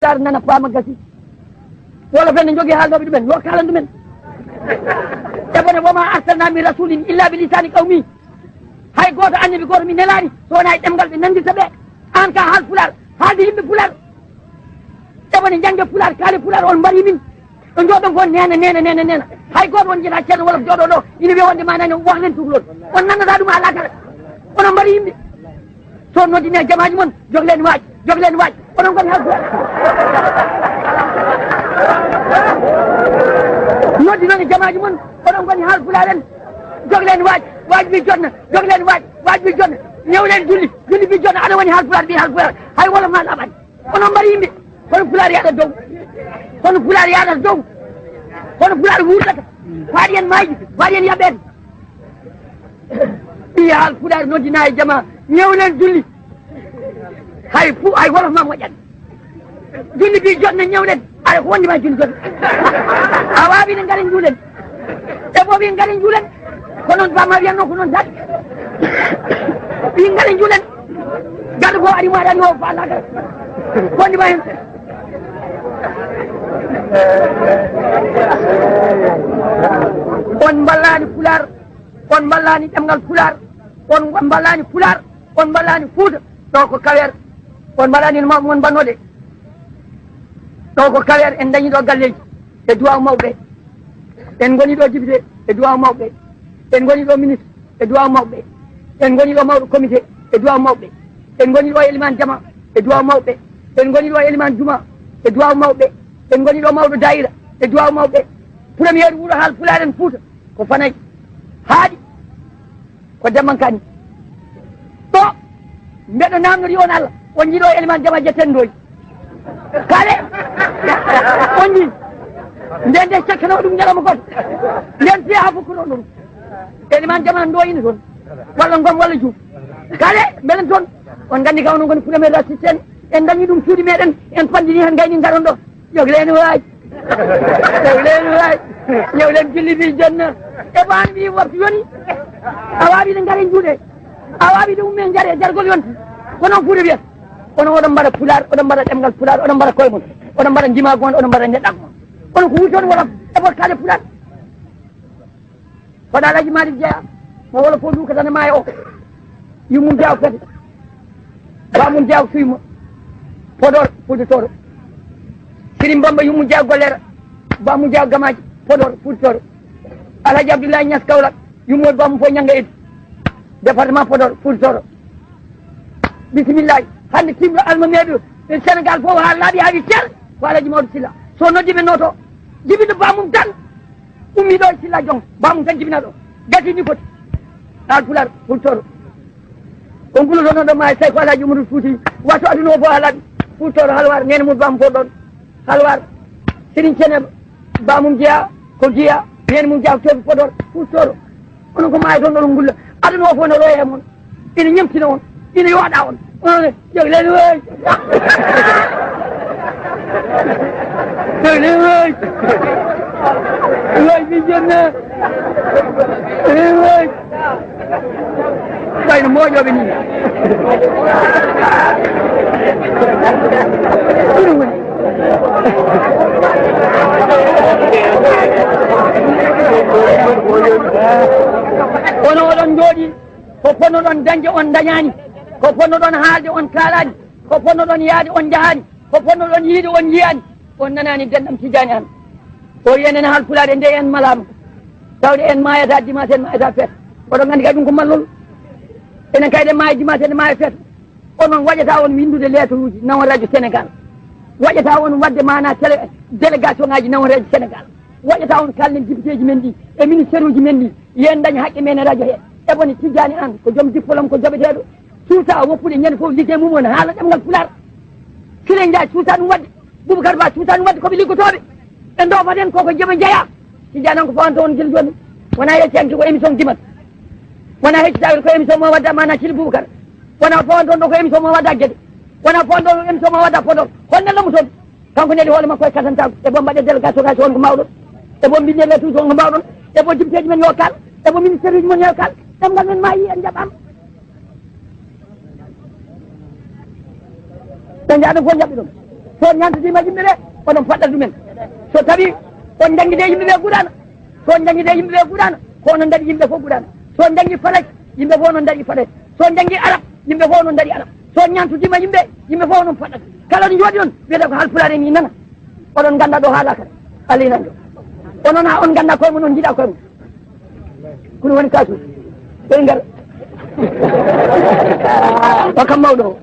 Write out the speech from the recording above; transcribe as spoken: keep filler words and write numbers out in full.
Ar nana paama gasi. Wolof en ne njogii haalnooɓe ɗumen, yo kaalan ɗumen. E bone, "Wa ma arsalna min rasulin illa bi lisani qawmi." Hay gooto annabi gooto mi nelaani, so wonaa e ɗemngal ɓe nanndirta ɓe. Aan ka haal Pulaar, haalde yimɓe Pulaar. E bone, njannge Pulaar, kaale Pulaar, on mbari min. Ɗo njooɗon ko neena, neena, neena, neena. Hay gooto on jetaa ceerno wolof jooɗoo ɗo, ina wiya wonde ma nani, wax leen tukulóor. On nannata ɗum haa laakara. Onon mbari yimɓe. So noddine jamaaji mon, jogleen waaj, jogleen waaj. Onon ngoni halku. Noddi noon e jamaaji mon, onon ngoni haal Pulaar en. Jogleen waaj, waaj bi jotna, jogleen waaj, waaj bi jotna. Ñewleen julli, julli bi jotna, aɗa woni haal Pulaar, ɓii haal Pulaar. Hay wolof ma laaɓani. Onon mbari yimɓe, kono Pulaar yaɗat dow. Kono Pulaar yaɗat dow. Kono Pulaar wuurdata. Faaɗi en maayde, faaɗi en yaɓɓeede. Ɓii haal Pulaar noddina e jama, ñewleen julli. Hay fu-, hay wolof ma moƴƴat. Julli bi jotna, ñewleen. Ay, ko wonde ma julli jotna. A waawi ne ngaren juulen. E boobi ngaren juulen. Ko noon Bama wiyanno ko noon tan. Ɓii ngaren juulen. Garɗo goo ari mo aɗani o fa laakara. Ko wonde ma hen. On mballani Pulaar. On mballani ɗemngal Pulaar, on mballani Pulaar, on mballani Fuuta. Ɗo ko Kaweer, on mbaɗani no mawɓe mon mbanno de. Ɗo ko Kaweer, en dañi ɗo galleeji e duwaaw mawɓe. En ngoni ɗo député e duwaaw mawɓe. En ngoni ɗo ministre e duwaaw mawɓe. En ngoni ɗo mawɗo comité e duwaaw mawɓe. En ngoni ɗo elimaan jama e duwaaw mawɓe. En ngoni ɗo elimaan juma e duwaaw mawɓe. En ngoni ɗo mawɗo daayira e duwaaw mawɓe. Premier wuro haal Pulaar en Fuuta. Ko fanay haaɗi ko demmankani. Ɗo mbeɗo namnori on Allah, on njiɗo eliman jama jetten doy. Kale on ni. Nden de cekkano ɗum ñalawma goto. Nden piya ha fukkuno ɗum. Eliman jama doyino toon. Walla gom walla juum. Kale mbelen toon. On gandi ka onon goni premier assistant. En dañi ɗum cuuɗi meɗen. En pandini hen gayni garon ɗo. Jogleen waaj. Jogleen waaj. Jogleen julli bi jonna. E ɓaan mbi waftu yoni. A waawi de ngare juuɗe. A waawi de umme ngare jargol yonti. Ko noon Fuuta wiyata. Kono oɗon mbaɗa Pulaar, oɗon mbaɗa ɗemngal Pulaar, oɗon mbaɗa koye mon. Oɗon mbaɗa ndimaagu mon, oɗon mbaɗa neɗɗaagu mon. Kono ko wuccoon wolof e bokkaale Pulaar. Kono Alhaji Malick Jeya, mo wolof o luukata ne maayo o. Yummum Jeya o fete. Bamum Jeya o suymo. Podor, Fuuta Tooro. Sirim Bamba Yummum Jeya Gollere. Bamum Jeya Gamaaji, Podor, Fuuta Tooro. Alhaji Abdoulaye Niass Kaolack, yummoy bamum fof ñannga Edu. Département Podor, Fuuta Tooro. Bisimillahi. Hannde timɗo almameeɗo e Sénégal fof haa laaɓi haa wi cer. Ko Alhaji Maodo Sylla. So noddi ɓe noto. Jibinɗo bamum tan. Ummi ɗo e Silla Jong, bamum tan jibina ɗo. Gasi ni foti. Haal Pulaar, Fuuta Tooro. Ko ngulutono ɗo ma e tawi ko Alhaji Umaru Fuuti. Wato aduna o fof halaɓi. Fuuta Tooro, Halwaar, nene mum bamum fof ɗon. Halwaar, Serigne Thiénaba, bamum jeeya, ko jeeya, nene mum jeeya ko toon Podor, Fuuta Tooro. Kono ko maayo toon ɗon ngulla. Aduna o fof no roya e mon. Ina ñemtina on, ina yooɗa on. On, jogleen waay. Jogleen waay. Waay, mi jonna. Jogleen waay. Ɓayno moƴooɓe ni. Ɗum woni. Kono oɗon njooɗi. Ko ponnoɗon dañde, on dañaani. Ko ponnoɗon haalde, on kaalaani. Ko ponnoɗon yahde, on njahaani. Ko ponnoɗon yiide, on njiyaani. On nanaani denɗam Tijjaani Aan. O wiyi enen Haalpulaar nde en malaama. Tawde en maayata dimanche, en maayata feet. Oɗon nganndi kay ɗum ko mallol. Enen kay ɗen maaya dimanche, en maaya feet. Onon waɗata on winndude lettre uji nawa radio Sénégal. Waɗata on waɗde maana télé, délégation ngaji nawa radio Sénégal. Waɗata on kalden député ji men ɗi e ministère uji men ɗi. Yen dañ haqqe men e radio he. E bone Tijjaani Aan ko joom diplôme, ko jaɓeteeɗo. Suusa woppude ñande fof liggey mum on haala ɗemngal Pulaar. Siré Ndiaye suusa ɗum waɗde. Boubacar Ba suusa ɗum waɗde ko ɓe liggotooɓe. Ɓe ndoofaten koko jeeɓa jeeya. Tijjaani Aan ko fawanto on gila jooni. Wona yecci hanki ko émission dimat. Wona hecci tawi ko émission mo wadda mana Sili Boubacar. Wona fawanto on ɗo ko émission mo wadda Guédé. Wona fawanto on émission mo wadda Podor. Hol nelɗo mo toon? Kanko neli hoore makko e katantaako. E bon mbaɗe délégation ngaji on ko mawɗon. E bon mbinde lettre uji on ko mbawɗon. E bon député ji men yo kal. E bon ministère uji mon yo kal. Ɗemngal men maayi en njaɓaama. Ɓe njaaɗo fof njaɓɓi ɗum. So on ñaantidiima yimɓe ɓe, oɗon paɗɗa ɗumen. So tawi on njanngide yimɓe ɓe guɗaana, so on njanngide yimɓe ɓe guɗaana, ko onon ndaɗi yimɓe fof guɗaana. So on njanngi falak, yimɓe fof onon ndaɗi falak. So on njanngi arab, yimɓe fof onon ndaɗi arab. So on ñaantidiima yimɓe, yimɓe fof onon paɗɗata. Kala ɗo njooɗi on, wiyata ko haalpulaar en ina nana. Oɗon ngannda ɗo haalaka. Allah ina anndi. Onon haa on ngannda koye mon, on njiɗa koye mon. Ko ɗum woni kasu. Ɓe ngar. O kam mawɗo o.